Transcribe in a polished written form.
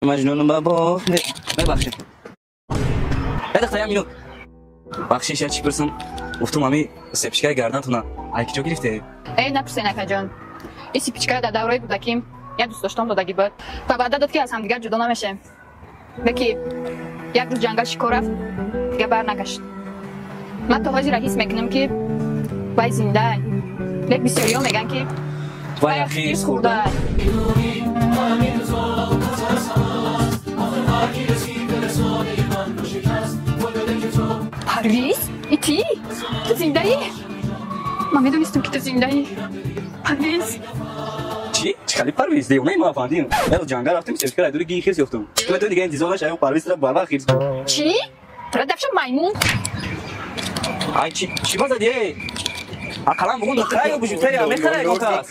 Маҷнун ба боғ. Мебахшед, як дақиқа, як минут, бахшиш, як чӣ пурсам. Гуфтум, ами сепчикаи гардантуна ай киҷо гирифте? Эй, напурсен, акаҷон. Ин сипичкара дар давраи кӯдаким як дӯстдоштам додагӣ буд ва ваъда дод, ки аз ҳамдигар ҷудо намешем. Леки як рӯз ҷангал шикор рафт, дига бар нагашт. Ман то ҳозира ҳис мекунам, ки вай зиндаай, лек бисёриҳо мегӯянд, ки вай хирс хӯрда. Парвиз, ити ту зиндаӣ? Ман медонистам, ки ту зиндаӣ, Парвиз. Чӣ? Чӣ хали Парвиз? Девонаи ма, афандим. Як рӯз ҷангал рафтем, сепчикара дури гии хирс ёфтум. Ту метавони дига интизор нашавӣ, Парвизра барвақт хирс. Чӣ? Тура дафша, маймун! Ай, чӣ, чӣ ба зади, эй? Ақаллан бугун духтара ё бужутаря мехара ягон кас.